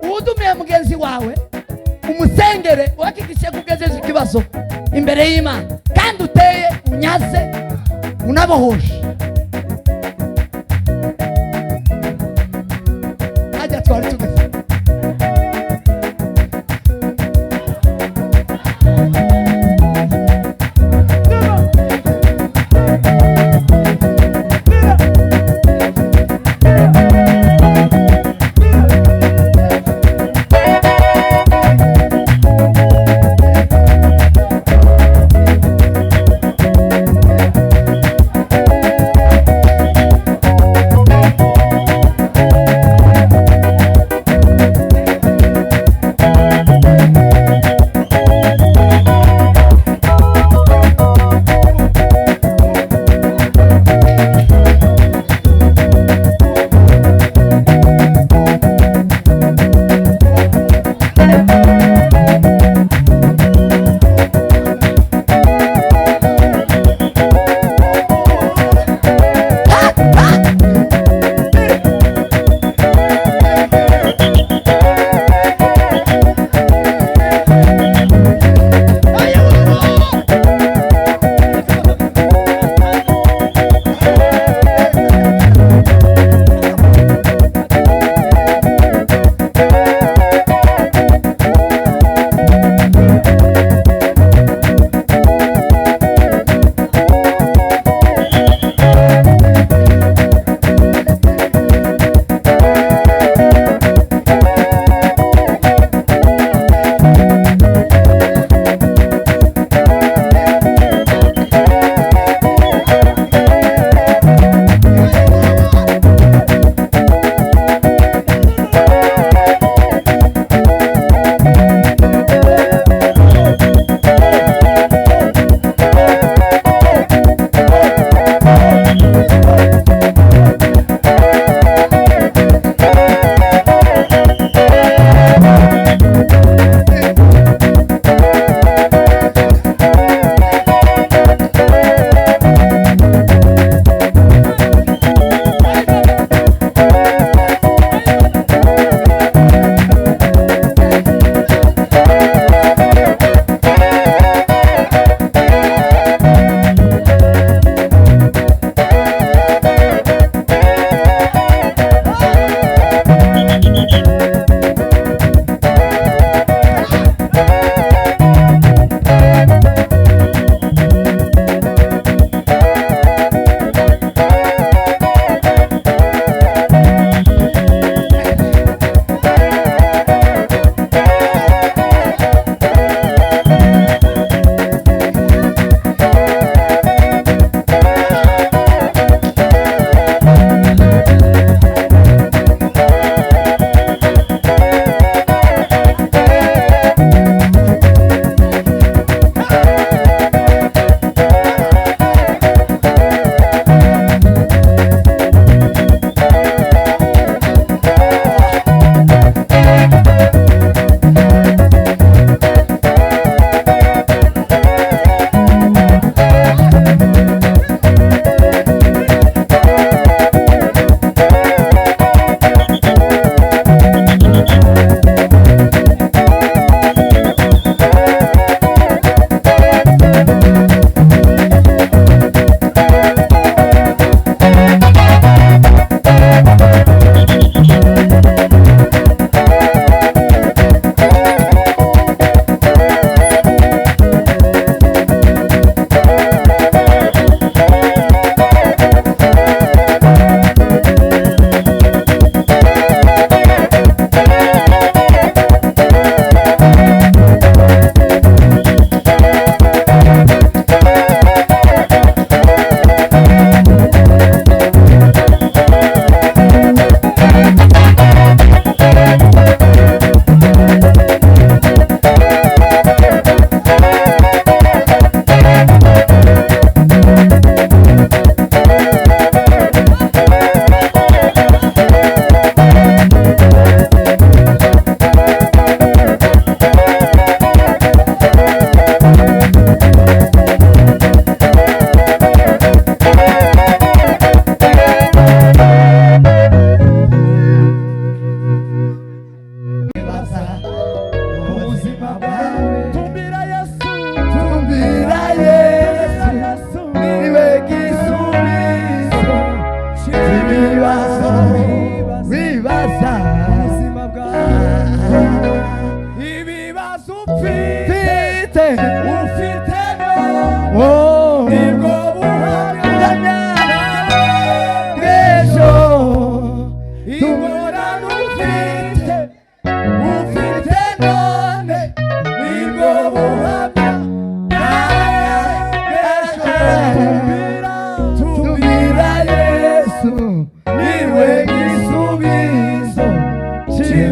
Uwudumiye mugenzi wawe umusengere, uhakikishe kugejeje ikibazo imbere y'Imana, kandi uteye unyaze unabohoje. Hajya twari tugeze.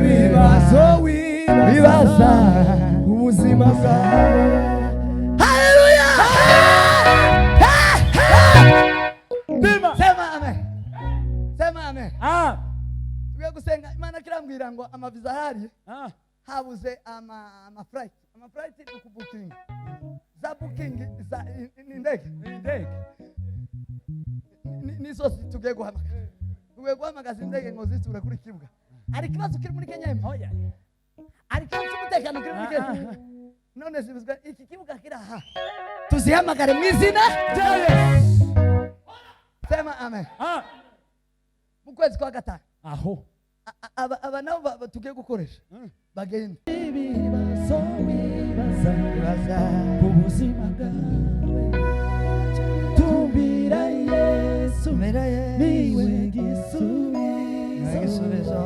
Ibibazo wibaza ubuzima bwawe. Haleluya! Dima. Sema amen, sema amen. Ah. Tugiye gusenga Imana. Kirambwira ngo amaviza ahari, Ah. habuze ama flight. Ama flight ni ukubukinga, za booking za ni indege. Indege. Nizo tugiye guhamagara, tugiye guhamagaza indege ngo ziture kuri kibuga. Hari ikibazo kiri muri Kenya yemwe. Oya. Hari ikibazo cy'umutekano kiri muri Ah, Kenya. None zibuzwa iki kibuga kiri aha, tuzihamagare mu izina rya Yesu. Sema amen. Ah. Mu kwezi kwa gatanu Aho. Aba nabo tugiye gukoresha bagenda. Ibibazo wibaza ku buzima bwawe, tumbira Yesu, niwe gisubizo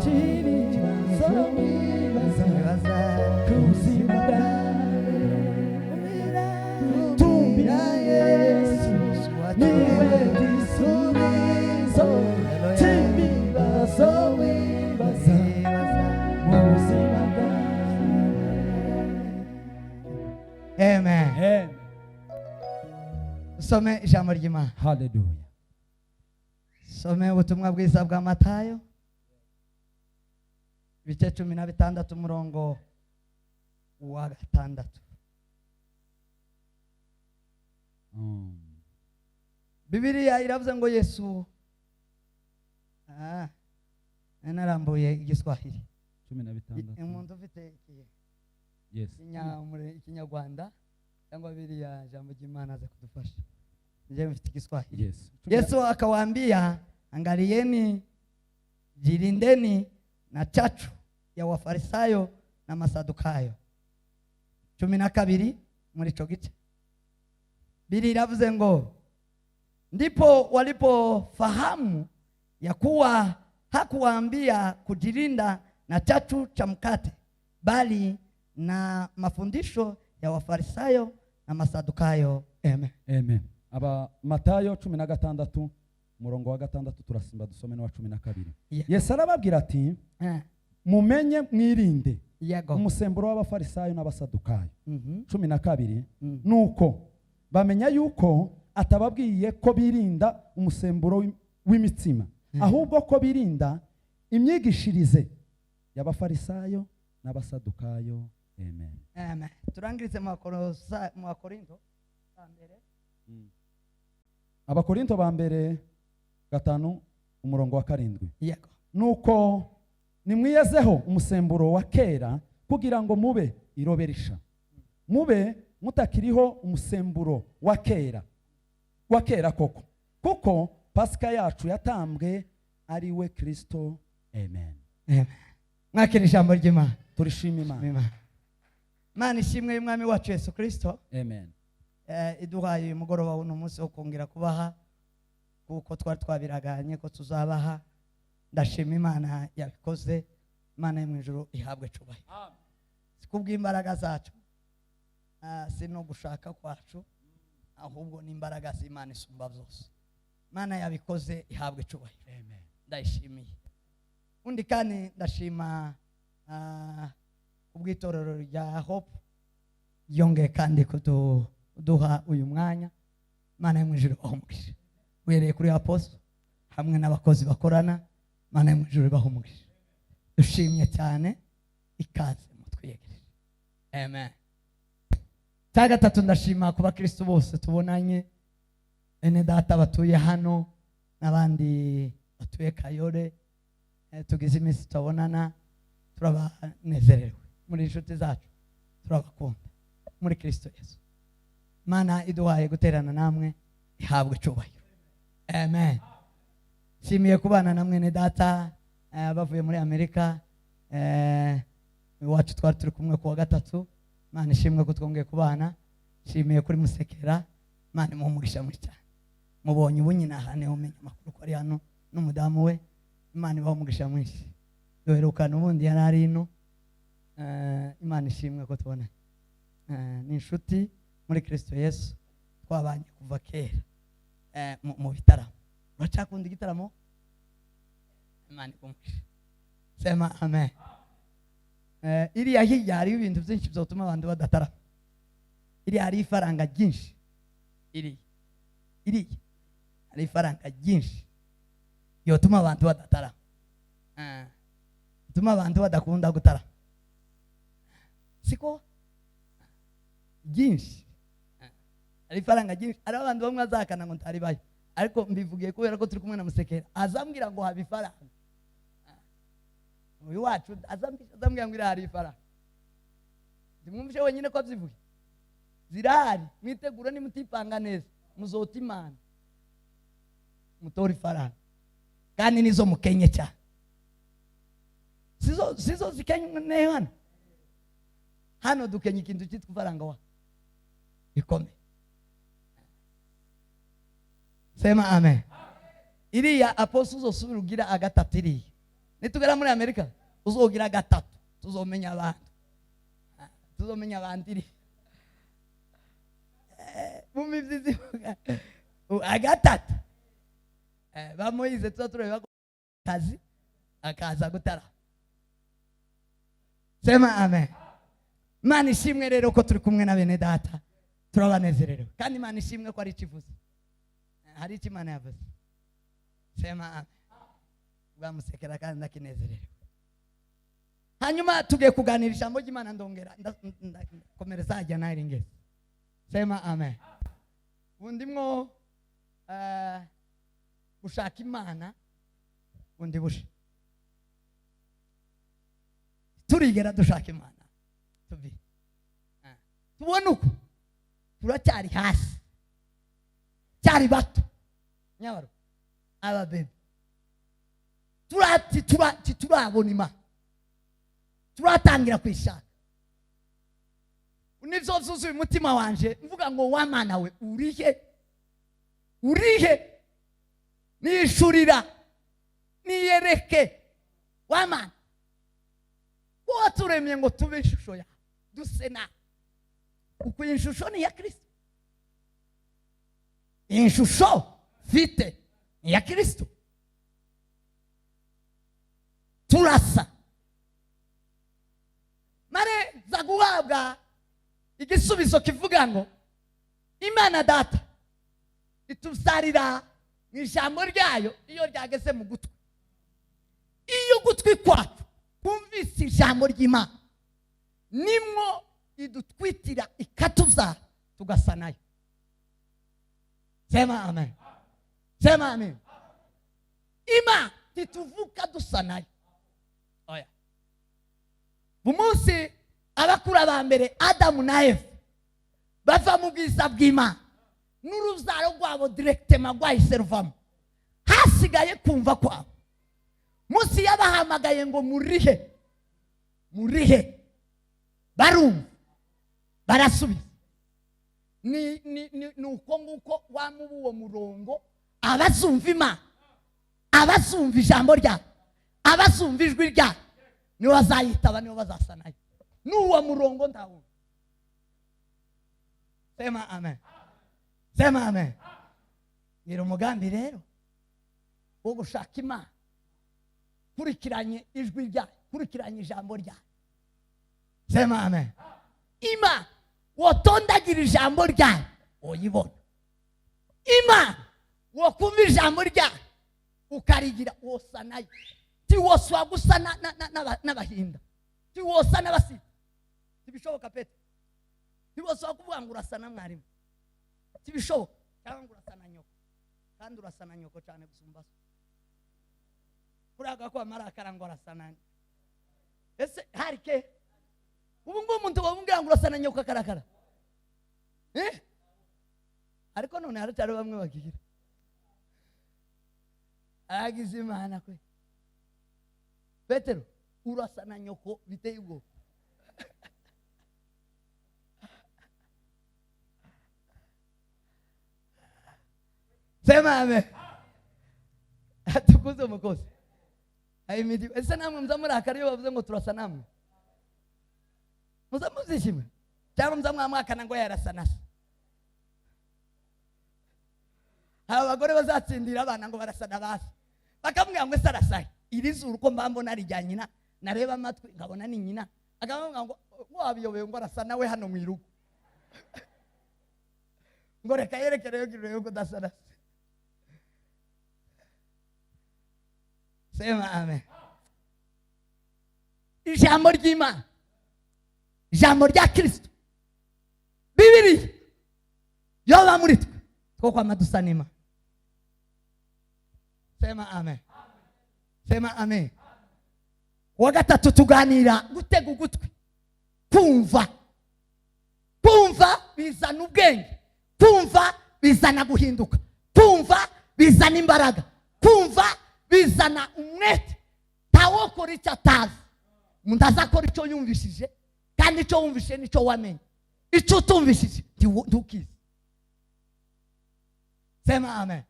cy'ibibazo wibaza ku buzima bwawe. Tumbira Yesu, niwe gisubizo cy'ibibazo wibaza mu buzima bwawe. Amen. Amen. Usome ijambo ry'Imana. Hallelujah. Some ubutumwa bwiza bwa Matayo, ibice 16, umurongo wa 6. Bibiliya iravuze ngo Yesu, narambuye Igiswahili. 16. Umuntu ufite Yes. Ikinyarwanda cyangwa biriya jambo ry'Imana aza kudufasha. Njye mfite Igiswahili. Yes. Yesu akawaambia, angalieni, jilindeni na chachu ya Wafarisayo na Masadukayo. 12 muri ico gice. Biblia iravuze ngo ndipo walipofahamu ya kuwa hakuwaambia kujilinda na chachu cha mkate, bali na mafundisho ya Wafarisayo na Masadukayo. Amen. Amen. Aba Matayo 16, umurongo wa 6, turasimba dusome n'uwa 12. Yesu arababwira ati: "Mumenye mwirinde umusemburo w'Abafarisayo n'Abasadukayo." 12. Nuko bamenya yuko atababwiye ko birinda umusemburo w'imitsima, ahubwo ko birinda imyigishirize y'Abafarisayo n'Abasadukayo. Amen. Amen. Turangiritse mu Bakorinto ba mbere. Abakorinto ba mbere 5, umurongo wa 7. Yego. Nuko nimwiyezeho umusemburo wa kera kugira ngo mube irobe risha, mube mutakiriho umusemburo wa kera, wa kera koko, kuko Pasika yacu yatambwe, ari we Kristo. Amen. Amen. Mwakira ijambo ry'Imana. Turishima Imana. Imana. Imana ishimwe y'Umwami wacu Yesu Kristo, Amen. Iduhaye uyu mugoroba w'uno munsi wo kongera kubaha, kuko twari twabiraganye ko tuzabaha. Ndashima Imana yabikoze. Imana yo mu ijuru ihabwe cubahiro. Si kubw'imbaraga zacu, si no gushaka kwacu, ahubwo n'imbaraga z'Imana isumba byose. Imana yabikoze ihabwe cubahiro. Amen. Ndayishimiye. Undi kandi ndashima kubw'itorero rya Hope ryongeye kandi kuduha uyu mwanya. Imana yo mu ijuru ibahe umugisha, uhereye kuri apostle hamwe n'abakozi bakorana. Imana yo mu ijuru ibahe umugisha. Dushimye cyane ikaze mutwiyegereje. Amen. Cya gatatu, ndashima ku bakristo bose tubonanye, bene data batuye hano n'abandi batuye Kayore, tugize iminsi tutabonana. Turabanezerewe muri inshuti zacu, turabakunda muri Kristo Yesu. Imana iduhaye guterana namwe ihabwe icyubahiro. Amen. Nshimiye kubana na mwene data bavuye muri Amerika, iwacu twari turi kumwe ku wa gatatu. Imana ishimwe ko twongeye kubana. Nshimiye kuri Musekera, Imana imuhe umugisha mwinshi cyane. Mubonye ubu nyine aha niho umenya amakuru ko ari hano n'umudamu we. Imana ibahe umugisha mwinshi. Duherukana ubundi yari ari ino. Imana ishimwe ko tubonanye. Ni inshuti muri Kristo Yesu, twabanye kuva kera mu bitaramo. Uracakunda igitaramo? Imana ikumugisha. Sema amen. Iriya hirya hariho ibintu byinshi byotuma abantu badatara. Iriya hariho ifaranga ryinshi, iriya hariho ifaranga ryinshi yotuma abantu badatara, bituma abantu badakunda gutara, siko ryinshi. Hari ifaranga ryinshi. Hariho abantu bamwe bazahakana ngo ntaribayo, ariko mbivugiye kubera ko turi kumwe na Musekera, azambwira ngo haba ifaranga. Uyu wacu azambwira ngo iriya hari ifaranga. Ndimwumvishe wenyine ko abyivuge. Zirahari, mwitegura, nimutipanga neza muzota Imana mutore ifaranga, kandi nizo mukenye cyane, sizo zikenye hano. Hano dukenye ikintu cyitwa ifaranga wa bikomeye. Sema amen. Iriya aposo uzosubira ugira agatatu. Iriya nitugera muri Amerika uzogira gatatu, tuzomenya abantu, tuzomenya abantu. Iriya mu mibyizi agatatu bamuyize, tuba tureba kazi akaza gutara. Sema amen. Imana ishimwe rero ko turi kumwe na bene data, turabanezerewe. Kandi Imana ishimwe ko ari ikivuze, hari icyo Imana yavuze. Sema amen. Bwamusekera kandi ndakinezerewe. Hanyuma tugiye kuganira ijambo ry'Imana, ndongera ndakomereza hajya naho ngeze. Sema amen. Ubu ndimwo gushaka Imana bundi busha. Turigera dushaka Imana tubi tubone uko turacyari hasi, cyari bato nyabaro ababebe, turabona Imana, turatangira kwishaka. Nivyo vyuzuye umutima wanje, mvuga ngo: "Wamana we, urihe? Urihe? Nishurira, niyereke wamana ko waturemye ngo tube ishusho yawe, duse nawe." Uko iyi shusho ni iya Kristo, iyi shusho mfite ni iya Kristo, turasa. Mare za guhabwa igisubizo kivuga ngo Imana Data ituzarira mu ijambo ryayo iyo ryageze mu gutwi. Iyo ugutwi kwacu kumvise ijambo ry'Imana, nimwo idutwitira ikatubyara tugasa nayo. Sema amen, sema amen. Imana tituvuka dusa nayo, oya. Mu munsi abakuru ba mbere Adamu na Eva bava mu bwiza bw'Imana, n'urubyaro rwabo directement rwahise ruvamo, hasigaye kumva kwabo. Munsi yabahamagaye ngo: "Murihe? Murihe?" Barumva, barasubiza. Ni uko nguko wamuba uwo murongo. Abazumva Imana, abazumva ijambo ryayo, abazumva ijwi ryayo, nibo bazayitaba, nibo bazasa nayo. N'uwo murongo ndawumva. Sema amen, sema amen. Ngira umugambi rero wo gushaka Imana kurikiranye ijwi ryayo, kurikiranye ijambo ryayo. Sema amen. Imana wotondagira ijambo ryayo uyibona. Imana wokumva ijambo ryayo ukarigira, wosa nayo. Tiwoswa gusa n'abahinda, tiwosa n'abasita, ntibishoboka pete. Ntiwoswa kuvuga ngo urasa na mwarimu, ntibishoboka, cyangwa ngo urasa na nyoko, kandi urasa na nyoko cyane gusumba so. Kuriya ko amarakara ngo arasa na, ese hari ke ubu ngubu umuntu wamubwira ngo urasa na nyoko akarakara? Eh? Ariko none haracyari bamwe bakigira. Aragize Imana kwe. Petero, urasa na nyoko biteye ubwoba. Sema amen. Tukuze umukozi. Ayimidi, ese namwe muza murakara iyo bavuze ngo turasa namwe? Muza muzishima cyangwa muza mwamwakana ngo yarasa na se? Hari abagore bazatsindira abana ngo barasa na basi, bakamubwira ngo ese arasahe? Iri zuru ko mba mbona rijya nyina, nareba amatwi nkabona ni nyina. Akavuga ngo wabiyobeye ngo arasa nawe hano mu irugo. Ngo reka yerekereyo kirebe ko udasa na se. Sema amen. Ijambo ry'Imana, ijambo rya Kristo, Bibiliya yoba muri twe two kwama dusa n'Imana. Sema amen. Sema amen. Wa gatatu tuganira gutega ugutwi, kumva. Kumva bizana ubwenge, kumva bizana guhinduka, kumva bizana imbaraga, kumva bizana umwete. Ntawokora icyo atazi, umuntu azakora icyo yumvishije, kandi icyo wumvishije nicyo wamenye, icyo utumvishije ntukizi. Sema amen.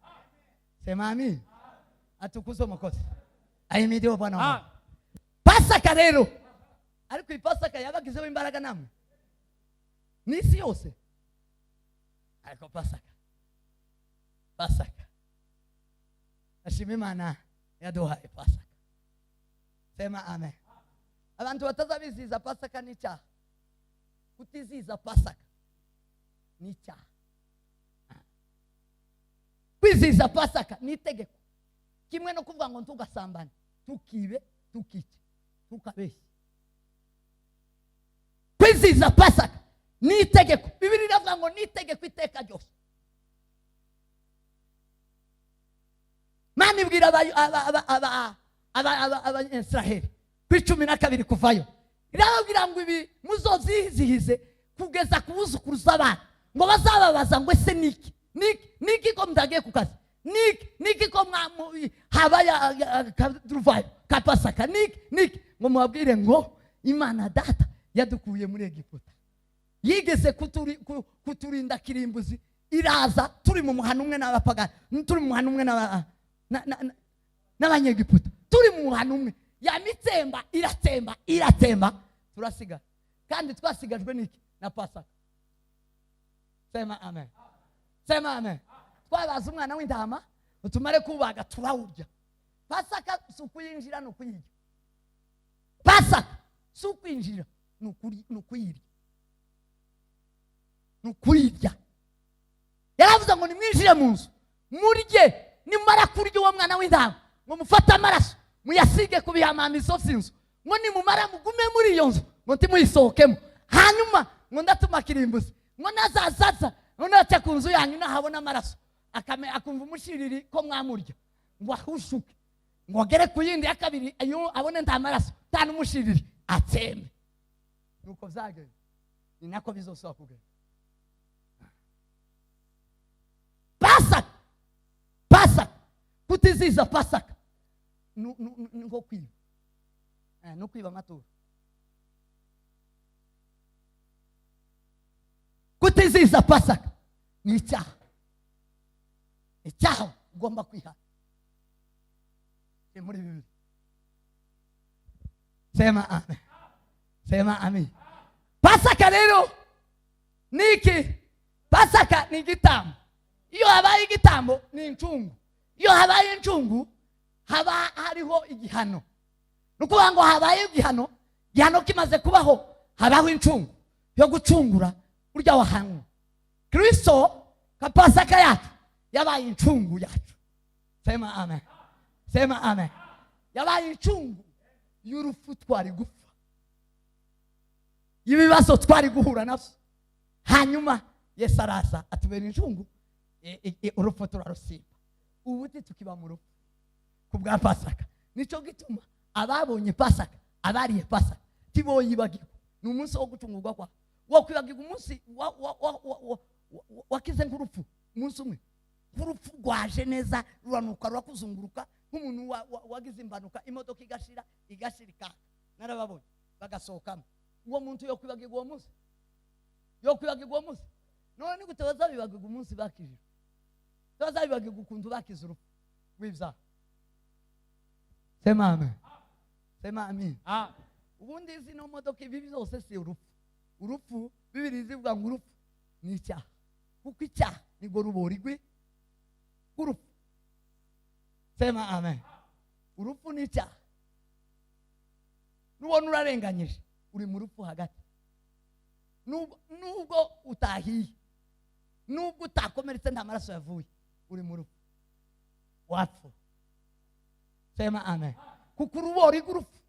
Sema amen. Atukuzwe Mwokozi. Ahimidiwe Bwana wangu. Pasaka rero, ariko iyi Pasaka yabagizeho imbaraga namwe n'isi yose. Ariko Pasaka, Pasaka, ashima Imana yaduhaye Pasaka. Sema amen. Abantu batazabiziza Pasaka ni icyaha. Kutiziza Pasaka ni icyaha. Kwiziza Pasaka ni itegeko. Kimwe no kuvuga ngo ntugasambane, tukibe, tukice, tukabeshye. Kwiziza Pasaka ni itegeko. Bibiliya iravuga ngo ni itegeko iteka ryose. Mana ibwira Abayisraheli ku 12 kuvayo, irababwira ngo ibi muzovyizihize kugeza ku buzukuruza bana, ngo bazababaza ngo ese niki niki niki ko mutagiye ku kazi, niki niki ko habaye akaduruvayo ka Pasaka, niki niki, ngo mubabwire ngo Imana data yadukuye muri Egiputa, yigeze kuturinda kirimbuzi, iraza turi mu muhano umwe n'abapagani, turi mu muhano umwe n'abanyegiputa, turi mu muhano umwe, ya mitsemba iratsemba iratsemba, turasiga. Kandi twasigajwe niki? Na Pasaka. Sema amen. Sema amen. Twabaza umwana w'intama utumare kubaga turawurya. Pasaka si ukuyinjira ni ukuyirya. Pasaka si ukwinjira ni ukuyirya. Ni ukuyirya. Yaravuze ngo nimwinjire mu nzu murye, nimara kurya uwo mwana w'intama ngo mufate amaraso muyasige ku bihamamizo by'inzu, ngo nimumara mugume muri iyo nzu ngo ntimuyisohokemo, hanyuma ngo ndatuma kirimbuzi, ngo nazazaza ngo naca ku nzu yanyu nahabona amaraso akumva umushiriri ko mwamurya, ngo ahushuke, ngo agere ku yindi ya kabiri ayo abone nta maraso nta n'umushiriri atsembe. Nuko vyagenze, ni nako bizosaba kugenda. Pasaka, Pasaka, kutiziza Pasaka nko kwiba, no kwiba amaturo. Kutiziza Pasaka ni icyaha. Icyaha ugomba kwihana. Muri Bibiliya. Sema amen. Sema amen. Pasaka rero ni iki? Pasaka ni igitambo. Iyo habaye igitambo ni incungu. Iyo habaye incungu haba hariho igihano. Ni ukuvuga ngo habaye igihano, igihano kimaze kubaho habaho incungu yo gucungura urya wahanwe. Kristo ka Pasaka yacu yabaye incungu yacu. Sema amen. Sema amen. Yabaye incungu y'urupfu twari gupfa, ibibazo twari guhura navyo. Hanyuma Yesu araza atubera incungu, urupfu turarusimba, ubu tukiba mu rupfu ku bwa Pasaka. Nico gituma ababonye Pasaka, abariye Pasaka tiboyibagirwa. Ni umunsi wo gucungurwa kwa wo kwibagirwa, umunsi wakize nk'urupfu, umunsi umwe nk'urupfu rwaje neza ruranuka rurakuzunguruka nk'umuntu wagize impanuka, imodoka igashira igashirika, narababonye bagasohokamo. Uwo muntu yo kwibagirwa uwo munsi, yo kwibagirwa uwo munsi. None ni gute bazabibagirwa umunsi bakijijwe? Bazabibagirwa ukuntu bakize urupfu rw'ibyaha. Sema amen. Sema amen. Ubundi zino modoka ibi byose si urupfu. Urupfu Bibiliya ivuga ngo urupfu ni icyaha, kuko icyaha nirwo rubori rw'urupfu. Sema amen. Urupfu ni icyaha. Nubona urarenganyije Uri mu rupfu hagati. Nubwo utahiye, nubwo utakomeretse, nta maraso yavuye, uri mu rupfu, wapfa. Sema amen. Kuko urubori rw'urupfu,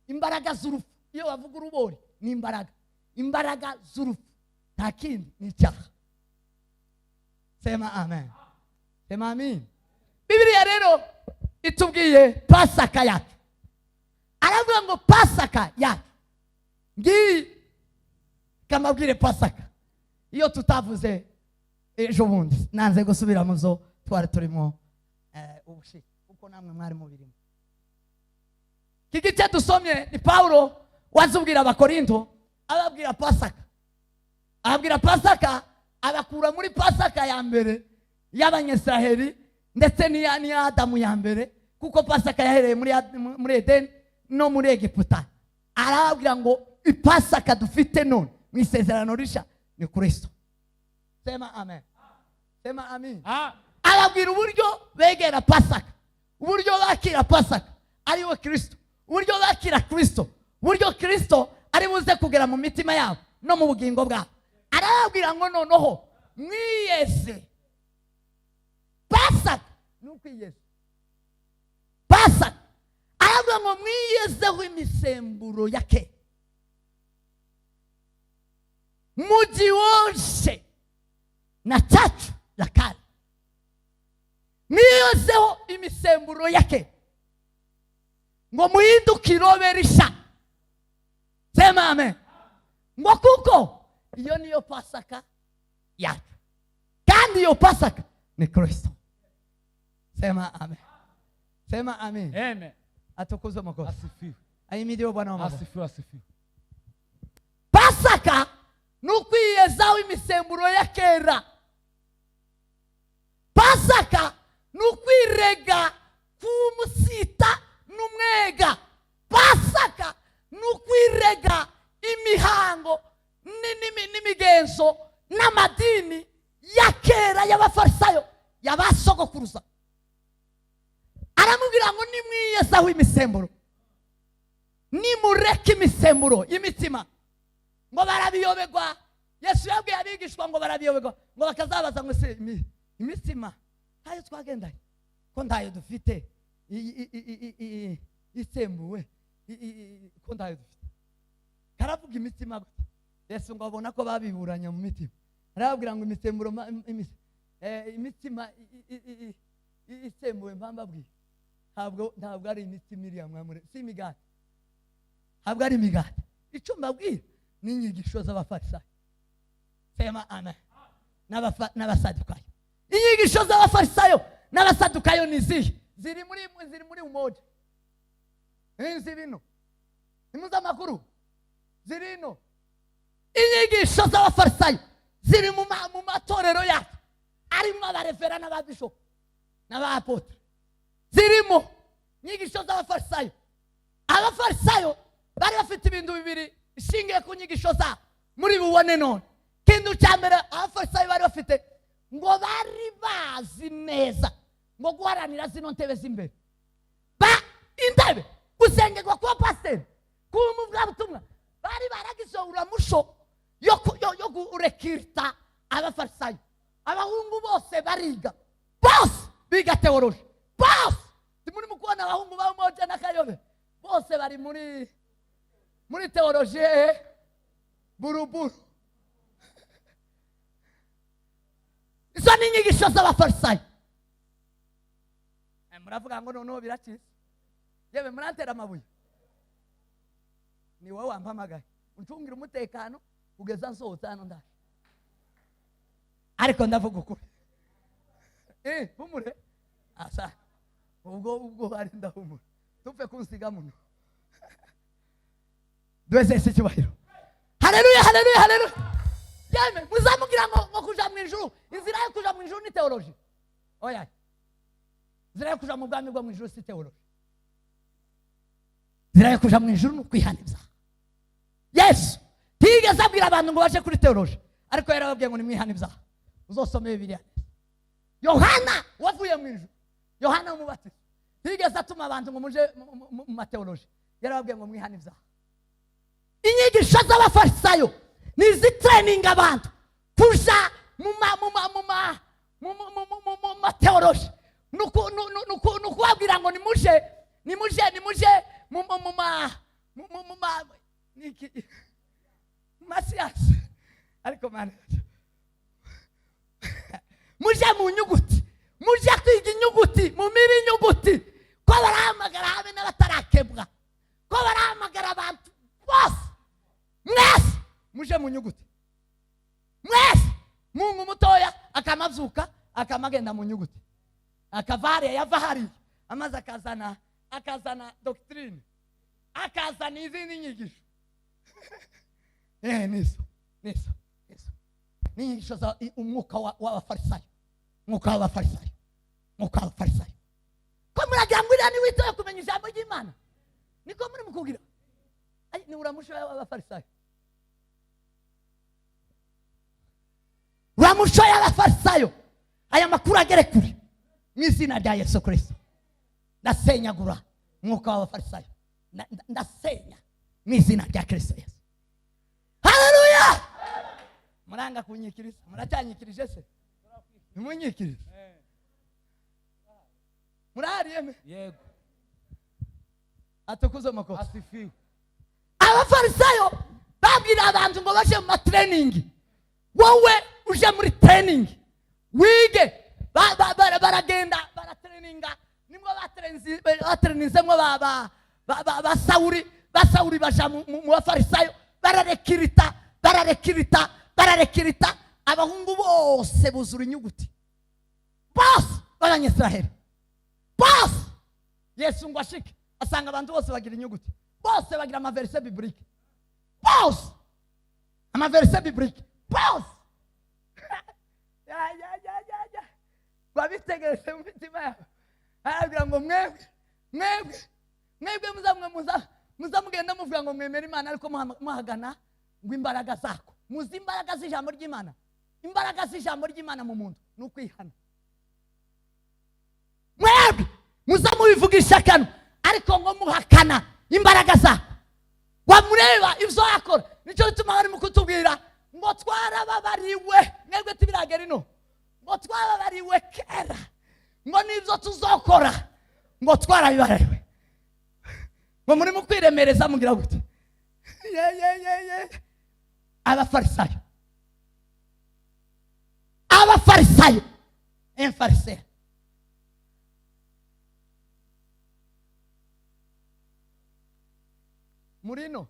imbaraga z'urupfu, iyo bavuga urubori ni imbaraga, imbaraga z'urupfu nta kindi, ni icyaha. Sema amen, sema amin. Bibiliya rero itubwiye Pasaka yacu. Aravuga ngo Pasaka yacu ngiyi. Kamabwire, Pasaka iyo tutavuze ejo bundi, nanze gusubira mu zo twari turimo ubushize, kuko namwe mwari mubirimo. Iki gice dusomye ni Pawulo wazubwira Abakorinto, ababwira Pasaka, ababwira Pasaka, abakura muri Pasaka ya mbere y'Abanyisiraheli ndetse n'iya Adamu ya mbere, kuko Pasaka yahereye muri Edeni no muri Egiputa. Arababwira ngo ipasaka dufite none mu isezerano risha ni Kristo. Sema amen, sema amin. Ababwira uburyo begera Pasaka, uburyo bakira Pasaka ariwe Kristo, uburyo bakira Kristo, uburyo Kristo ari buze kugera mu mitima yabo no mu bugingo bwabo. Arababwira ngo noneho mwiyeze. Pasaka ni ukwiyeza. Pasaka, aravuga ngo mwiyezeho imisemburo ya kera, mujioshe na chachu la kale. Mwiyezeho imisemburo ya kera ngo muhinduke irobe risha. Sema amen. Ngo kuko iyo niyo Pasaka yacu, kandi iyo Pasaka ni Kristo. Sema amen, sema amen. Amen. Atukuzwe Mwokozi. Asifiwe. Ahimidiwe Bwana wa mabwana. Asifiwe, asifiwe. Pasaka ni ukwiyezaho imisemburo ya kera. Pasaka ni ukwirega k'umusita n'umwega. Pasaka ni ukwirega imihango n'imigenzo n'amadini ya kera y'Abafarisayo, y'abasogokuruza. Aramubwira ngo nimwiyezaho imisemburo, nimureke imisemburo y'imitima. Ngo barabiyobegwa. Yesu yabwiye abigishwa ngo barabiyobegwa, ngo bakazabaza ngo se imitsima ntayo twagendanye, ko ntayo dufite isembuwe, ko ntayo dufite? Karavuga imitsima gute? Yesu ngo abona ko babiburanya mu mitima, arababwira ngo imisemburo imitsima isembuwe mpambabwiye ntabwo ari imitsima iriya mwamure, si imigati, ntabwo ari imigati. Icyo mbabwira ni inyigisho z'Abafarisayo. Sema amen. N'Abasadukayo. Inyigisho z'Abafarisayo n'Abasadukayo ni izihe? Ziri muri Umoja. Ziri ino, nimuzi amakuru, ziri ino. Inyigisho z'Abafarisayo ziri mu matorero yacu arimo abarevera n'ababishopu n'abaapôtre. Zirimo inyigisho z'Abafarisayo. Abafarisayo bari bafite ibintu bibiri ishingiye ku nyigisho zabo muri bubone none. Ikintu cya mbere Abafarisayo bari bafite, ngo bari bazi neza ngo guharanira zino ntebe z'imbere, ba intebe, gusengerwa, kuba pasiteri, kuba umuvugabutumwa. Bari baragize uramusho yo kurecruta Abafarisayo. Abahungu bose bariga, bose biga théologie, bose. Muri mu kubona abahungu ba Umoja n'Akayobe bose bari muri théologie buruburu. Izo ni inyigisho z'Abafarisayo. Muravuga ngo noneho birakize. Yewe, murantera amabuye, ni wowe wampamagaye uncungira umutekano kugeza nsohotse hano. Ndaje, ariko ndavuga ukuri. Humure asa ubwo bari ndahumura, tupfe kunsiga muno. Duheze icyubahiro. Haleluya, haleluya, haleluya. Yemwe, muzamubwira ngo kuja mu ijuru, inzira yo kuja mu ijuru ni théologie? Oya, inzira yo kuja mu bwami bwo mu ijuru si théologie. Inzira yo kuja mu ijuru ni ukwihana ibyaha. Yesu ntiyigeze abwira abantu ngo baje kuri théologie, ariko yarababwiye ngo nimwihane ibyaha. Uzosome Bibiliya neza. Yohana wavuye mu ijuru, Yohana Umubatizo, ntiyigeze atuma abantu ngo muje mu mathéologie. Yarababwiye ngo mwihane ibyaha. Inyigisho z'abafarisayo ni izitreninga abantu kuja mu mateoloji, ni ukubabwira ngo nimuje, nimuje, nimuje mu ma mu masiyansi, ariko mana, muje mu nyuguti, muje kwiga inyuguti, mumire inyuguti, ko barahamagara habe n'abatarakebwa, ko barahamagara abantu bose, mwese muje mu nyuguti, mwese. Mungu mutoya akamazuka, akamagenda mu nyuguti, akava hariya, yava hariya amaze akazana doctrine, akazana izindi nyigisho. Nizo ni inyigisho za umwuka w'abafarisayo, umwuka w'abafarisayo, umwuka w'abafarisayo. Ko muragira ngo iriya niwitoye kumenya ijambo ry'Imana, niko muri mukugira. Ai, ni uramusho w'abafarisayo, uramusho y'abafarisayo. Aya makuru agere kure mu izina rya Yesu Kristo. Ndasenyagura umwuka w'abafarisayo, ndasenya mu izina rya Kristo Yesu. Haleluya! Muranga kunyikiriza, muracyanyikirije se? Ntimunyikirize. Murahari yeme? Yego. Atukuze makosa. Asifiwe. Abafarisayo babwira abantu ngo baje mu matraining. Wowe uje muri training wige, baragenda baratraininga, nimwo batraininzemwo ba Sawuli, ba Sawuli baja mu bafarisayo, bararekirita, bararekirita, bararekirita, abahungu bose buzura inyuguti, bose b'Abanyisiraheli, bose. Yesu ngo ashike asanga abantu bose bagira inyuguti, bose bagira amaverse biblique, bose amaverse biblique, bose. Ya, ya, ya, ya, ya. Babitegereze mu mitima yabo, arababwira ngo mwebwe, mwebwe, mwebwe muzamwe, muza mugenda muvuga ngo mwemere Imana, ariko muhagana ngo imbaraga zako. Muzi imbaraga z'ijambo ry'Imana. Imbaraga z'ijambo ry'Imana mu muntu ni ukwihana. Mwebwe muza mubivugisha akanwa, ariko ngo muhakana imbaraga zako. Wamureba ibyo yakora. Nicyo gituma barimo kutubwira ngo twarababariwe, mwebwe tibiragera ino, ngo twababariwe kera, ngo nibyo tuzokora, ngo twarabibariwe. Ngo murimo kwiremereza mugira gute? Ye, ye, ye, ye. Abafarisayo, abafarisayo, emfarisayo. Murino.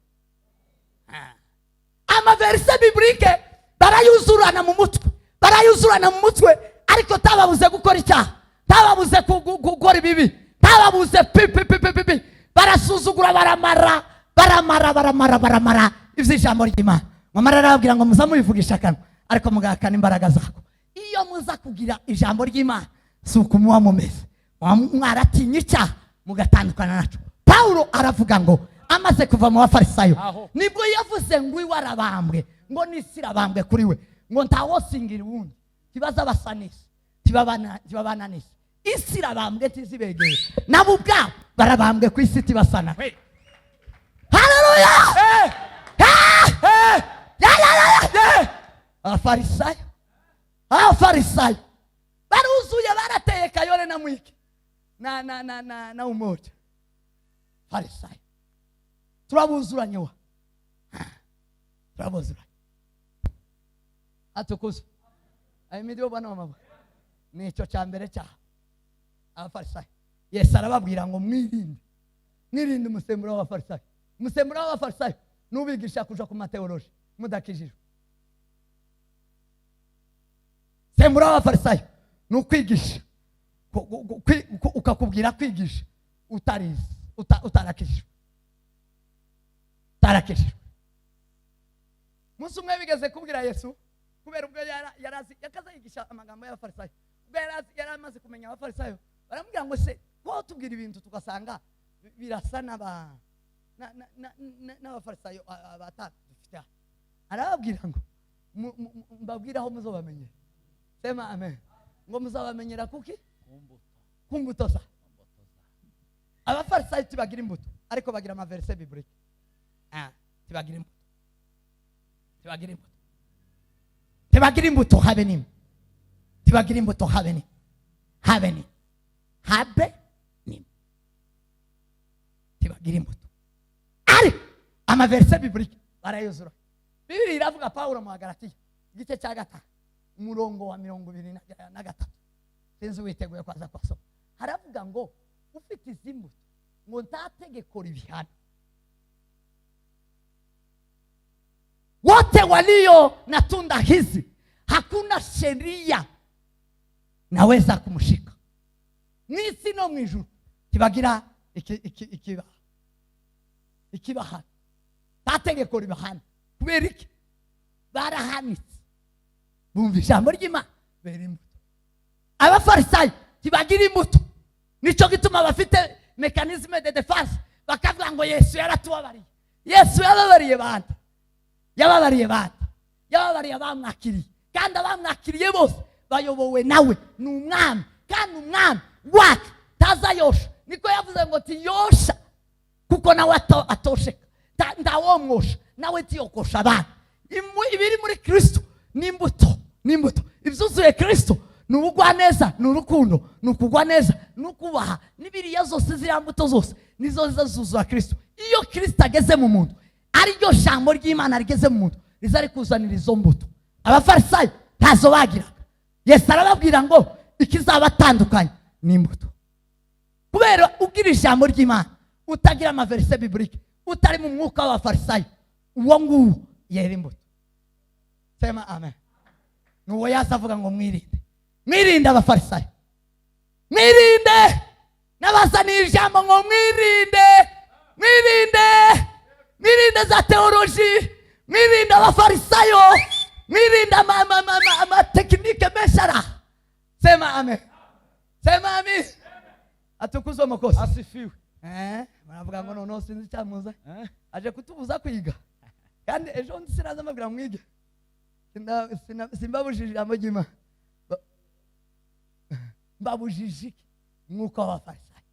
Amaverse biblique barayuzurana mu mutwe, barayuzurana mu mutwe, ariko tababuze gukora icyaha, tababuze gukora ibibi, tababuze pi, pi, pi, pi, pi, pi. Barasuzugura, baramara, baramara, baramara, baramara iby'ijambo ry'Imana. Mama arababwira ngo muza mubivugisha akanwa, ariko mugahakana imbaraga zako. Iyo muza kugira ijambo ry'Imana, si uko muba mumeze, muba mwaratinye icyaha mugatandukana naco. Paulo aravuga ngo amaze kuva mu bafarisayo, nibwo yavuze ngo iwe arabambwe, ngo n'isi irabambwe kuri we, ngo ntawosingira uwundi, tibaza basanisi, tibabananisi, isi irabambwe tizibegere, nabo ubwabo barabambwe ku isi tibasana. Haleluya! Ya, ya, ya, ya! Abafarisayo, abafarisayo baruzuye, barateye kayore na mwiki na, na, na, na, na umoja. Farisayo turabuzuranye wa, turabuzuranye. Atukuze ayo bwana wa mama, nicyo cya mbere cya abafarisayo. Yesu arababwira ngo mwirinde, mwirinde umusemburo w'abafarisayo. Umusemburo w'abafarisayo nubigisha kuja ku mateoloji mudakijijwe. Semburo w'abafarisayo ni ukwigisha, ukakubwira kwigisha utarize, utarakijijwe, utarakijijwe. Umunsi umwe bigeze kubwira Yesu, kubera ubwo yarazi, yakaza yigisha amagambo y'abafarisayo, ubwo yari amaze kumenya abafarisayo, baramubwira ngo se ko tubwira ibintu tugasanga birasa n'abafarisayo batatu dufite aha. Arababwira ngo mbabwire aho muzobamenyera. Sema amen. Ngo muzabamenyera kuki? Ku mbuto za. Abafarisayo tibagira imbuto, ariko bagira amaverse biblique. Tibagira imbuto. Ntibagira imbuto, ntibagira imbuto habe nimwe, ntibagira imbuto habe nimwe, habe nimwe, habe nimwe, ntibagira imbuto. Ariko amaversets bibliques barayuzura. Bibiri iravuga, Pawulo mu Bagalatiya igice cya 5, umurongo wa 23, sinzi witeguye kwaza kwasoma, haravuga ngo ufite izi mbuto ngo nta tegeko ribihana. Wote walio na tunda hizi hakuna sheria naweza kumshika. Mw'isi no mw'ijuru tibagira ikibahana, nta tegeko ribahana. Kubera iki? Barahanitse, bumva ijambo ry'Imana, bera imbuto. Abafarisayo ntibagira imbuto, nicyo gituma bafite mécanisme de défense, bakavuga ngo Yesu yaratubabariye. Yesu yababariye bande? Yababariye bande? Yababariye abamwakiriye, kandi abamwakiriye bose bayobowe nawe. Ni umwami, kandi umwami wacu tazayosha. Niko yavuze ngo tiyosha kuko nawe atosheka. Ntawomwosha, nawe tiyokosha abana. Ibiri muri Kristo ni imbuto, ni imbuto. Ibyuzuye Kristo ni ubugwaneza, ni urukundo, ni ukugwa neza, ni ukubaha, n'ibiriya zose, ziriya mbuto zose nizo ziza zuzura Kristo. Iyo Kristo ageze mu muntu, ariryo jambo ry'Imana rigeze mu muntu, riza rikuzanira izo mbuto. Abafarisayo ntazo bagiraga. Yesu arababwira ngo ikizabatandukanya ni imbuto. Kubera ugira ijambo ry'Imana, utagira amaversets bibliques, utari mu mwuka w'abafarisayo, uwo nguwo yera imbuto. Sema amen. Ni uwo yaza avuga ngo mwirinde, mwirinde abafarisayo, mwirinde n'abazaniye ijambo, ngo mwirinde, mwirinde, mwirinde za théologie, mwirinde abafarisayo, mwirinde amatechniques menshi ara. Sema amen, sema amen. Atukuzwe Mwokozi. Asifiwe. Baravuga ngo noneho sinzi icyamuza Eh? aje kutubuza kwiga, kandi ejo bundi sinaza mbabwira mwige. Simbabujije ijambo ry'Imana. Mbabujije iki? Mwuka w'abafarisayo,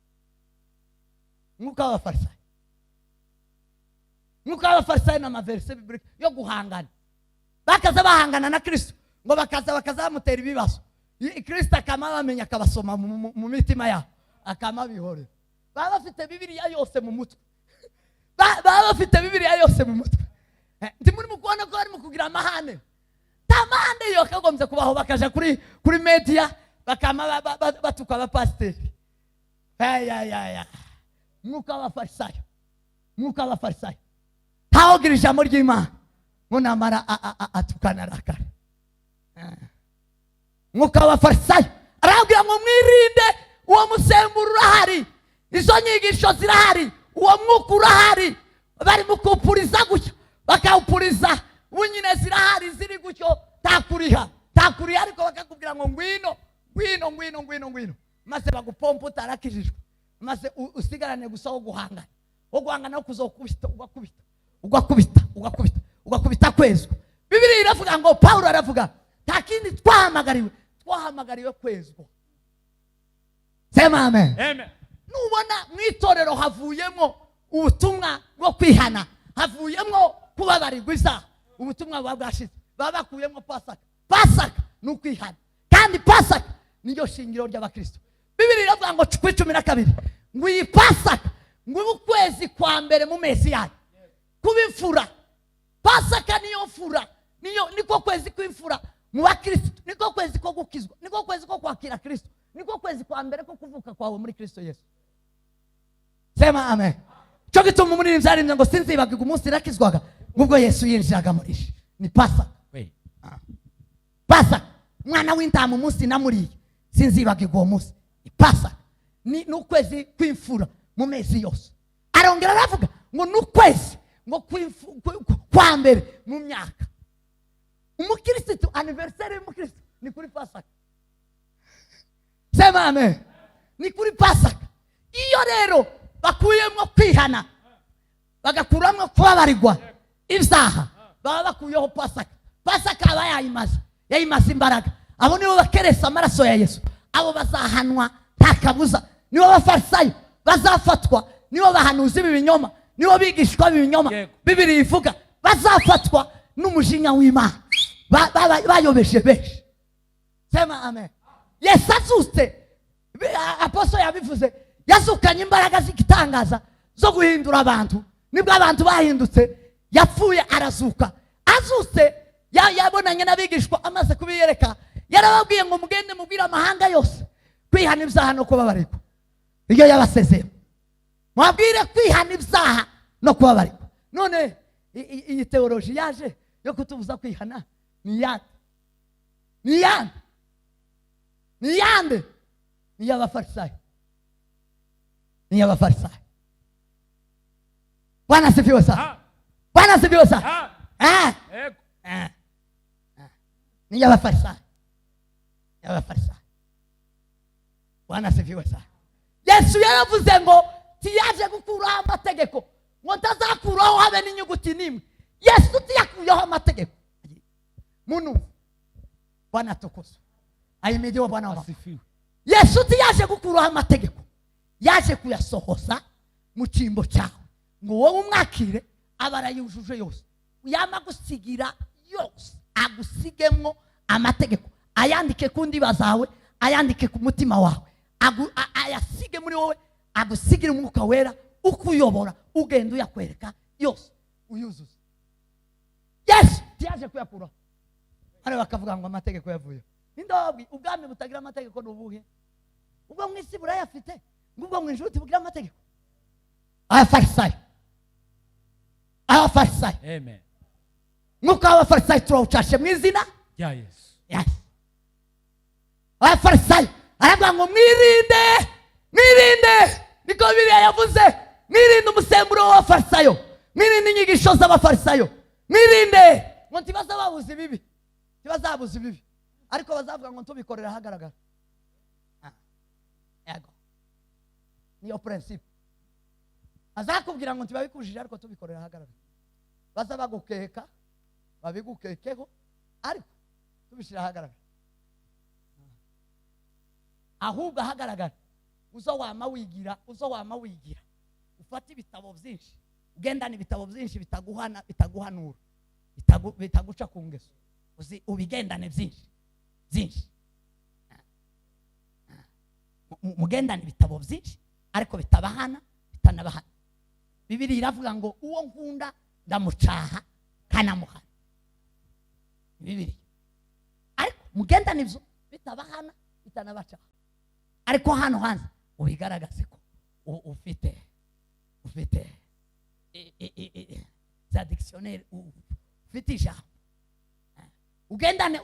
mwuka w'abafarisayo, mwuka w'abafarisayo ni amaversets bibliques yo guhangana. Bakaza bahangana na Kristo, ngo bakaza bamutera ibibazo. Kristo akama bamenya, akabasoma mu mitima yabo, akama bihorera. Baba bafite Bibiliya yose mu mutwe. Baba bafite Bibiliya yose mu mutwe. Ndi muri mu kubona ko barimo kugira amahane, nta mahane yo kagombye kubaho. Bakaja kuri media, bakama batuka abapasiteri. Ayayaya, mwuka w'abafarisayo, mwuka w'abafarisayo. Ntawogira ijambo ry'Imana ngo namara atukana arakara. Mwuka w'abafarisayo arabwira ngo mwirinde, uwo musemburo urahari, izo nyigisho zirahari, uwo mwuka urahari. Bari mu kuwupuriza gutyo, bakawupuriza ubu nyine, zirahari, ziri gutyo, takuriha, takuriha, ariko bakakubwira ngo ngwino, ngwino, ngwino, ngwino, ngwino, maze bagupompa utarakijijwe, maze usigarane gusa wo guhangana, wo guhangana, wo kuzokubita, ugakubita, ugakubita, ugakubita, ugakubita kwezwa. Bibiliya iravuga ngo, Pawulo aravuga, nta kindi twahamagariwe, twahamagariwe kwezwa. Sema amen. Amen. Nubona mu itorero havuyemo ubutumwa bwo kwihana, havuyemo kubabarirwa ibyaha, ubutumwa buba bwashize, baba bakuyemo Pasaka. Pasaka ni ukwihana, kandi Pasaka niyo shingiro ry'abakristo. Bibiri iravuga ngo kuri 12 ngo iyi Pasaka ngo ibe ukwezi kwa mbere mu mezi yayo, kuba imfura. Pasaka niyo mfura, niyo niko kwezi kw'imfura mu bakristo, niko kwezi ko gukizwa, niko kwezi ko kwakira Kristo, niko kwezi kwa mbere ko kuvuka kwawe muri Kristo Yesu. Sema amen. Cyo gituma umuririmbyi yaririmbye ngo sinzibagirwa umunsi nakizwaga, ngubwo Yesu yinjiraga muri je. Ni Pasaka. We. Pasaka, umwana w'intama, umunsi namuriye, sinzibagirwa uwo munsi. Ni Pasaka, ni ukwezi kw'imfura mu mezi yose. Arongera aravuga ngo ni ukwezi ngo kwa mbere mu myaka. Umukirisitu, anniversaire y'umukirisitu ni kuri Pasaka. Sema amen. Ni kuri Pasaka. Iyo rero bakuyemo kwihana, bagakuramo kubabarirwa ibyaha, baba bakuyeho Pasaka. Pasaka aba yayimaze, yayimaze imbaraga. Abo nibo bakeresa amaraso ya Yesu, abo bazahanwa nta kabuza. Nibo bafarisayo bazafatwa, nibo bahanuzi b'ibinyoma, nibo bigishwa b'ibinyoma. Yego. Bibiri ivuga bazafatwa. N'umujinya w'Imana. Bayobeje benshi. Sema amen. Yesu azutse, aposo yabivuze, yazukanye imbaraga z'igitangaza zo guhindura abantu. Nibwo abantu bahindutse. Yapfuye arazuka. Azutse yabonanye n'abigishwa, amaze kubiyereka yarababwiye ngo mugende mubwire amahanga yose kwihana ibyaha no kubabarirwa. Iyo yabasezeye, mwabwire kwihana ibyaha no kubabarirwa. None iyi théologie yaje yo kutubuza kwihana ni iyande? Ni iyande? Ni iyande? Ni iy'Abafarisayo, ni iy'Abafarisayo. Bwana asifiwe sana. Bwana asifiwe sana. Ah. Yego. Ah. Ah. Ni iy'Abafarisayo, iy'Abafarisayo. Bwana asifiwe sana. Yesu yaravuze ngo tiyaje gukuraho amategeko, ngo ntazakuraho habe n'inyuguti n'imwe. Yesu tiyakuyeho amategeko. Muntu, Bwana atukuzwe, ahimidiwe Bwana wa Asifiwe. Yesu tiyaje gukuraho amategeko, yaje kuyasohoza mu cyimbo cyawe, ngo wowe umwakire aba arayujuje yose. Yama gusigira yose, agusigemwo amategeko, ayandike ku ndiba zawe, ayandike ku mutima wawe, ayasige muri wowe, agusigire Umwuka Wera ukuyobora, ugenda uyakwereka yose, uyuzuze. Yesu tiyaje kuyakuraho. Hano bakavuga ngo amategeko yavuyeho. Ninde wababwiye? Ubwami butagira amategeko ni ubuhe? Ubwo mu isi burayafite, ngo ubwo mu ijuru tubugira amategeko? Abafarisayo, Abafarisayo. Amen. Mwuka w'Abafarisayo turawucashe mu izina rya Yesu. Yes. Abafarisayo aravuga ngo mwirinde, mwirinde, niko Bibiliya yavuze. Mwirinde umusemburo w'Abafarisayo, mwirinde inyigisho z'Abafarisayo, mwirinde ngo ntibazababuza ibibi, ntibazabuza ibibi, ariko bazavuga ngo tubikorera ahagaragara. Ah. Yego, niyo principe. Azakubwira ngo ntibabikujije, ariko tubikorera ahagaragara. Baza bagukeka, babigukekeho, ariko tubishyira ahagaragara. Ahubwo ahagaragara uzo wama wigira, uzo wama wigira, ufate ibitabo byinshi, ugendana ibitabo byinshi bitaguhana, bitaguhanura, bitaguca ku ngeso. Uzi ubigendane byinshi byinshi. Mugendane ibitabo byinshi ariko bitabahana, bitanabahana. Bibiliya iravuga ngo uwo nkunda ndamucaha kanamuhana. Bibiliya. Ariko mugendane ibyo bitabahana, bitanabacaha, ariko hano hanze ubigaragaze ko ufite za dictionnaire, ufite ijambo. Ugendane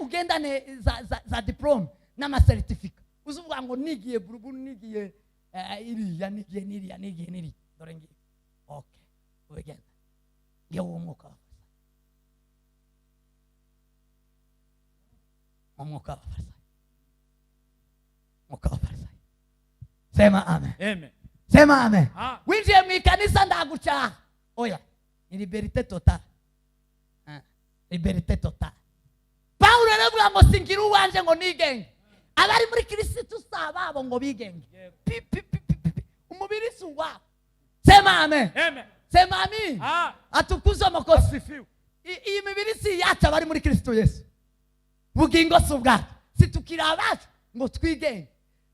za diplôme n'amacertificat. Uzuvuga ngo nigiye burubu, nigiye iriya, nigiye niriya, nigiye niriya, dore ngiye. Okay, ubigenda ngiye uwo mwuka wa Farisayo, umwuka wa Farisayo, umwuka wa Farisayo. Sema amen. Amen. Sema amen. Ah. Winjiye mu ikanisa ndagucaha. Oya, ni liberté totale. Ah, liberté totale. Paulo aravuga ngo singira uwanje ngo nigenge, abari muri Kirisitu si ababo ngo bigenge. Pi, pi, pi, pi, pi, pi. Umubiri si uwabo. Sema amen. Amen. Sema amin. Ah. Atukuzwe Amakosa. Asifiwe. Iyi mibiri si iyacu, abari muri Kristo Yesu. Bugingo si ubwacu, si tukiri abacu ngo twigenge.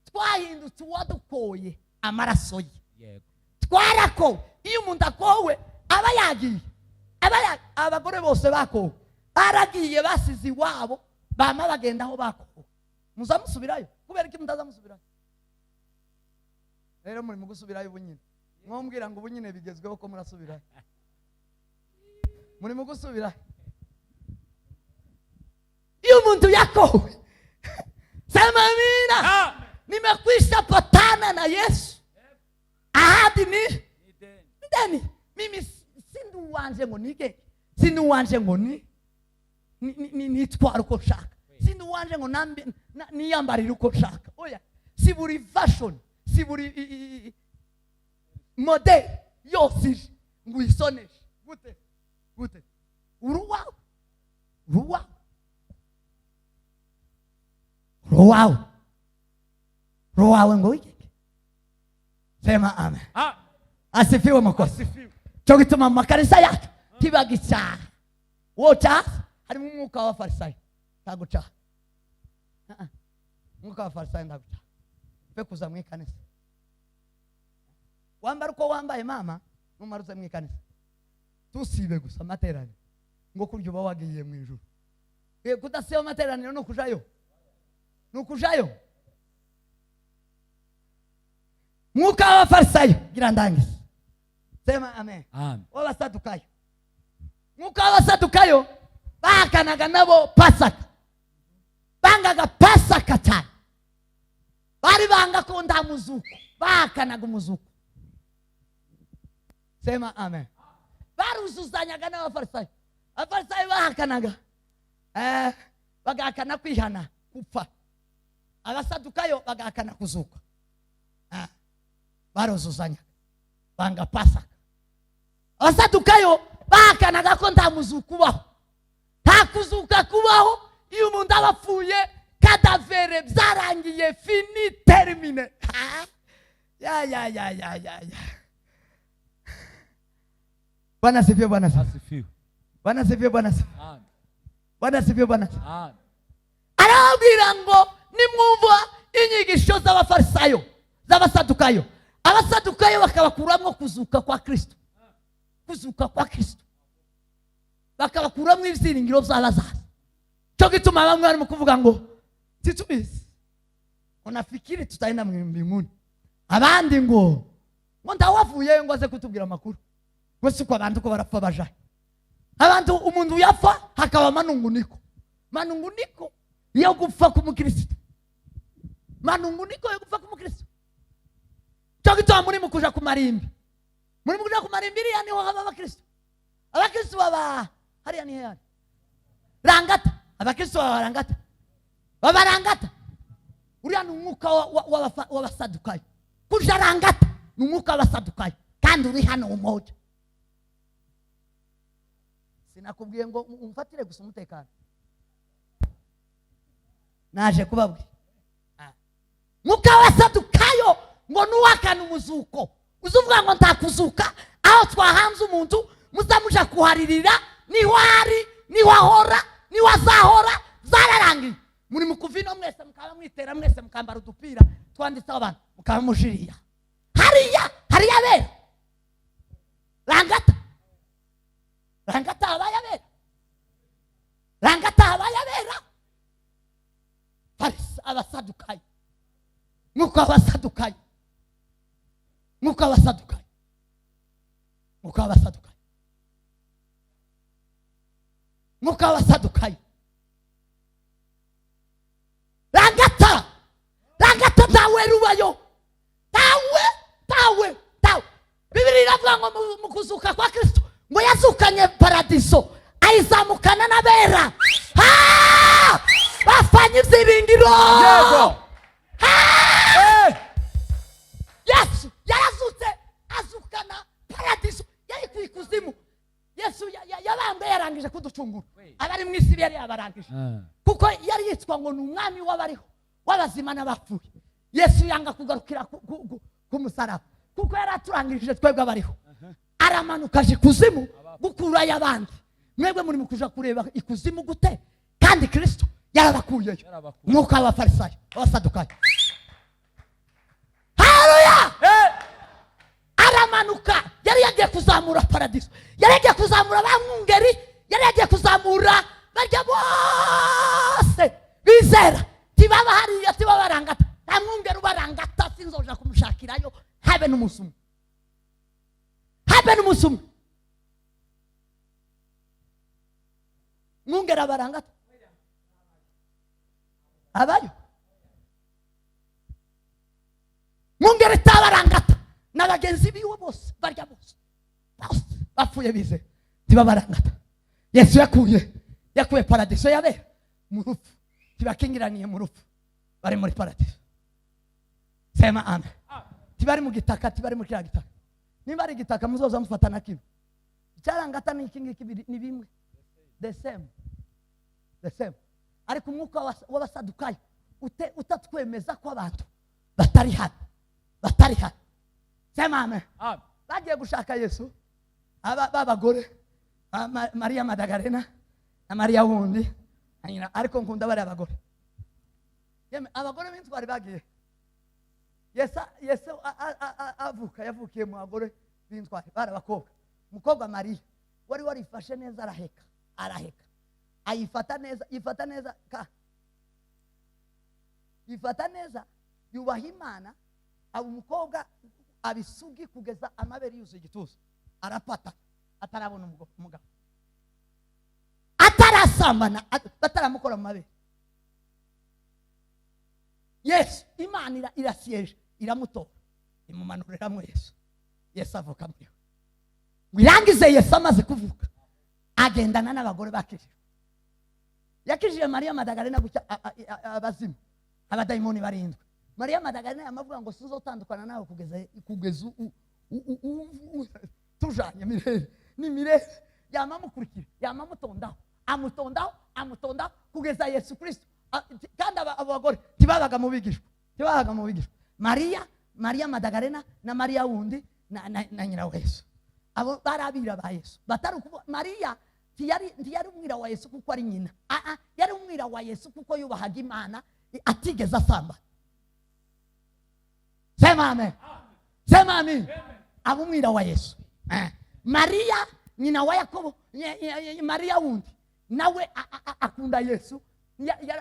Twahindutse uwadukoye amaraso ye. Yego. Twarakowe. Iyo umuntu akowe aba yagiye, abagore bose bakowe baragiye, basize iwabo, bama bagenda aho bakowe. Muza musubirayo? Kubera iki mutaza musubirayo? Rero muri mu gusubirayo ubu nyine, mwombwira ngo ubu nyine bigezweho ko murasubirayo. Muri mu gusubirayo. Iyo umuntu yakowe, sema amina. Ah. Nimekwisha patana na Yesu. Ahadi ni ndeni. Mimi sindi uwanje ngo nige, sindi uwanje ngo nitware uko nshaka, sindi uwanje ngo niyambarire uko nshaka. Oya, si buri fashion, si buri model yose ije ngo uyisoneshe. Gute gute? Uri uwawe, uri uwawe, uri uwawe, uri uwawe ngo wigenge. Sema amen. Ah. Asifiwe Mwokozi. Asifiwe. Cyo gituma mu makanisa yacu tibaga icyaha. Woca Harimo umwuka w'abafarisayo, ntagucaha. Ah, ah. Umwuka w'abafarisayo ntagucaha pe. Kuza mu ikanisa wambara uko wambaye, mama, numara uze mu ikanisa, tusibe gusa amateraniro ngo kurya uba wagiye mu ijuru. Kudasiba amateraniro ni ukujayo, ni ukujayo. Mwuka w'abafarisayo, gira ndangize, sema amen. Amen. W'abasadukayo, mwuka w'abasadukayo bahakanaga nabo Pasaka, bangaga Pasaka cyane, bari banga ko nta muzuko, bahakanaga umuzuko. Sema amen. Baruzuzanyaga n'abafarisayo. Abafarisayo bahakanaga bagahakana kwihana, gupfa. Abasadukayo bagahakana kuzuka. Baruzuzanyaga, banga Pasaka. Abasadukayo bahakanaga ko nta muzuko ubaho, nta kuzuka kubaho. Iyo umuntu aba apfuye, cadavre, byarangiye, fini, terminé. Ha? Ya ya ya ya ya ya! Bwana asifiwe! Bwana asifiwe! Asifiwe. Bwana asifiwe! Bwana asifiwe! Amen. Bwana asifiwe! Bwana asifiwe! Amen. Arababwira ngo nimwumva inyigisho z'abafarisayo, z'abasadukayo, abasadukayo bakabakuramo kuzuka kwa Kristo, kuzuka kwa Kristo, bakabakuramo ibyiringiro by'abazaza. Cyo gituma bamwe barimo kuvuga ngo titubizi, unafikiri tutaenda mbinguni? Abandi ngo ndawavuyeyo ngo aze kutubwira amakuru, ngo si uko abantu ko barapfa bajayo. Abantu, umuntu yapfa hakaba manunguniko, manunguniko yo gupfa k'umukristo, manunguniko yo gupfa k'umukristo. Cyo gituma muri mu kuja ku marimbi, muri mu kuja ku marimbi, iriya niho haba abakristo. Abakristo baba hariya, ni hehari Rangata. Abakristo baba Rangata, baba Rangata. Uriya ni umwuka w'abasadukayo. Kuja Rangata ni umwuka w'abasadukayo, kandi uri hano umoja. Sinakubwiye ngo umfatire gusa umutekano, naje kubabwira. Mwuka w'abasadukayo ngo nuwakana umuzuko, uzuvuga ngo ntakuzuka, aho twahanze umuntu muza muja kuharirira, niho ari, niho ahora, niho azahora, zararangiye. Muri mu kuva ino mwese mukaba mwitera, mwese mukambara udupira twanditseho abantu, mukaba mujiriya hariya, hariya abera Rangata. Rangata habaye abera, Rangata habaye abera. Farisi, abasadukayo, nk'uko abasadukayo, nk'uko abasadukayo, nk'uko abasadukayo, nk'uko abasadukayo. Rangata, Rangata ntawe rubayo, tawe, tawe, tawe. Bibiri iravuga ngo mu kuzuka kwa Kristo ngo yazukanye paradiso, ayizamukana n'abera. Ha! Bafanye ibyiringiro. Yego. Eh! Yesu yarazutse, azukana paradiso yari ku ikuzimu. Yesu yabambwe yarangije kuducungura, abari mu isi yari yabarangije, kuko yari yitwa ngo ni umwami w'abariho, w'abazima n'abapfuye. Yesu yanga kugarukira ku musaraba kuko yari aturangirije twebwe abariho. Aramanuka aje ikuzimu gukurayo abandi. Mwebwe muri mu kuja kureba ikuzimu gute kandi Kristo yarabakuyeyo? Yarabakuye. Umwuka w'abafarisayo, abasadukayo. Haleluya! Eh! Aramanuka, yari yagiye kuzamura paradiso, yari yagiye kuzamura ba mwungeri, yari yagiye kuzamura barya bose bizera. Tibaba hariya, tibabarangata, nta mwungeri ubarangata. Sinzoja kumushakirayo habe n'umunsi umwe, habe n'umunsi umwe. Mwungeri abarangata abayo, mwungeri tabarangata na bagenzi biwe bose, barya bose bose bapfuye bize ntibabarangata. Yesu yakuye paradiso yabera mu rupfu, ntibakingiraniye mu rupfu, bari muri paradiso. Sema amen. Tibari mu gitaka, tibari muri kiriya gitaka. Niba ari igitaka muzoza mufata na kimwe icyarangata ni iki ngiki, ni bimwe, the same, the same. Ariko umwuka w'abasadukayo utatwemeza ko abantu batari hano, batari hano. Sema amen. Amen. Bagiye gushaka Yesu, aba b'abagore, Mariya Madagarena. Na Mariya wundi na nyina. Ariko nkunda bariya abagore. Yemwe, abagore b'intwari bagiye. Yesu avuka, yavukiye mu bagore b'intwari, bari abakobwa. Umukobwa Mariya wari warifashe neza, araheka, araheka, ayifata neza, yifata neza, ka yifata neza, yubaha Imana, aba umukobwa abisugi kugeza amabere yuzuye igituza, arapata atarabona umugabo, atarasambana, bataramukora mu mabere. Yesu, Imana irasiyeje, iramutora, imumanuriramo Yesu. Yesu avuka muri we. Ngo irangize, Yesu amaze kuvuka agendana n'abagore bakijijwe. Yakijije Mariya Madagalena gutya abazimu, abadayimoni barindwi. Mariya Madagalena yamavuga ngo: "Sinzotandukana nawe kugeza tujanye mirere ni mirere." Yamamukurikira, yamamutondaho, amutondaho, amutondaho kugeza Yesu Kristo. Kandi abo bagore ntibabaga mu bigishwa, ntibabaga mu bigishwa. Mariya Madagalena na Mariya wundi na nyina wa Yesu, abo bari abira ba Yesu. Batari ukuvuga Mariya ntiyari umwira wa Yesu kuko ari nyina. Ah, ah, yari umwira wa Yesu kuko yubahaga Imana, atigeze asambana. Sema amen, sema amen. Aba umwira wa Yesu. Mariya nyina wa Yakobo, Mariya wundi nawe akunda Yesu.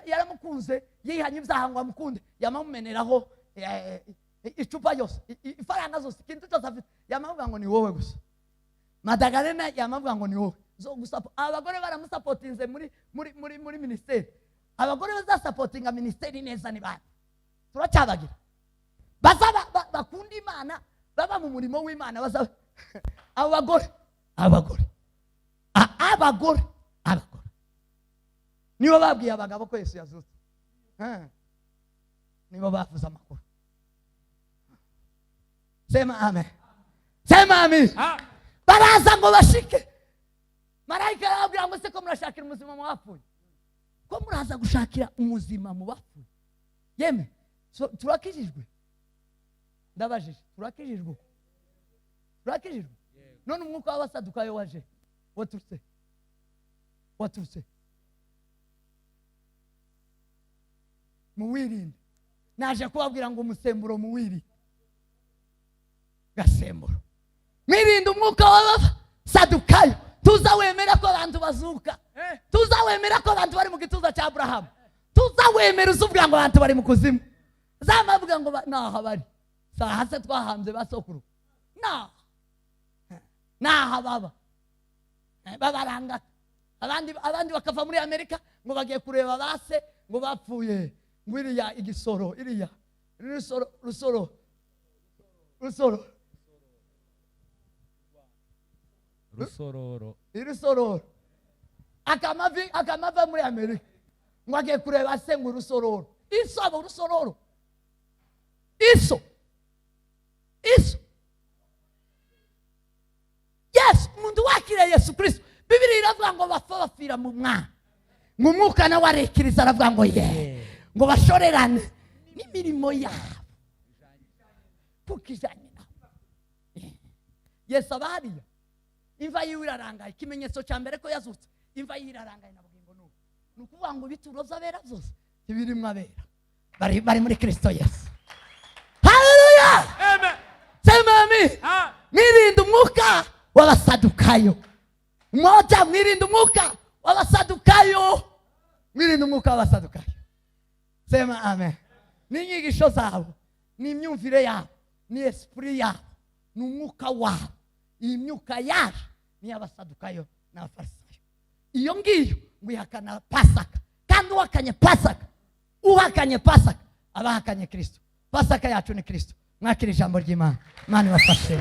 Yaramukunze, yihanye ibyaha ngo amukunde. Yamamumeneraho icupa yose, ifaranga zose, ikintu cyose afite. Yamavuga ngo: "Ni wowe gusa." Madagalena yamavuga ngo: "Ni wowe zo gusa." Abagore baramusapotinze muri minisiteri. Abagore bazasapotinga minisiteri neza ni bande? Turacyabagira baza bakunda Imana, baba mu murimo w'Imana. Baza abo bagore, abagore, abagore, abagore nibo babwiye abagabo ko Yesu yazutse. Nibo bavuze amakuru. Sema amen, sema amen. Baraza ngo bashike, marayika arababwira ngo: "Se ko murashakira umuzima mu bapfuye? Ko muraza gushakira umuzima mu bapfuye?" Yeme, so, turakijijwe? Ndabajije, turakijijwe uko? Turakijijwe? None umwuka w'abasadukayo waje waturutse? Muwirinde. Naje kubabwira ngo umusemburo muwirinde, gasemburo. Mwirinde umwuka w'abasadukayo. Tuza wemera ko abantu bazuka, tuza wemera ko abantu bari mu gituza cya Aburahamu, tuza wemera uzuvuga ngo abantu bari mu kuzimu. Zamavuga ngo naha bari saha se twahambye ba sokuru, naha naha baba. Babarangata. Abandi bakava muri Amerika ngo bagiye kureba base ngo bapfuye, ngo iriya igisoro, iriya Rusoro, Rusoro, Rusoro. Rusororo. Irusororo. Akamava muri Amerika ngo agiye kureba se ngo Urusororo, iso abo Rusororo, iso, iso. Yesu, umuntu wakiriye Yesu Kristo, Bibiri iravuga ngo bapfa bapfira mu mwana, ngo umwuka nawe arekiriza, aravuga ngo ye ngo bashorerane n'imirimo yabo kuko ijanye nabo. Yesu aba hariya, imva yiwe irarangaye. Ikimenyetso cya mbere ko yazutse, imva yiwe irarangaye na bugingo n'ubu. Ni ukuvuga ngo ibituro by'abera byose ntibirimo abera bari muri Kristo Yesu. Haleluya, sema amen. Mwirinde umwuka w'abasadukayo. Mwoja, mwirinde umwuka w'abasadukayo, mwirinde umwuka w'abasadukayo. Sema amen. N'inyigisho zabo, n'imyumvire yabo, ni esprit yabo, ni umwuka wabo. Iyi myuka yaje ni iy'abasadukayo n'abafarisayo. Iyo ngiyo ngo ihakana Pasaka, kandi uhakanye Pasaka, uhakanye Pasaka aba ahakanye Kristo. Pasaka yacu ni Kristo. Mwakira ijambo ry'Imana. Imana ibafashe.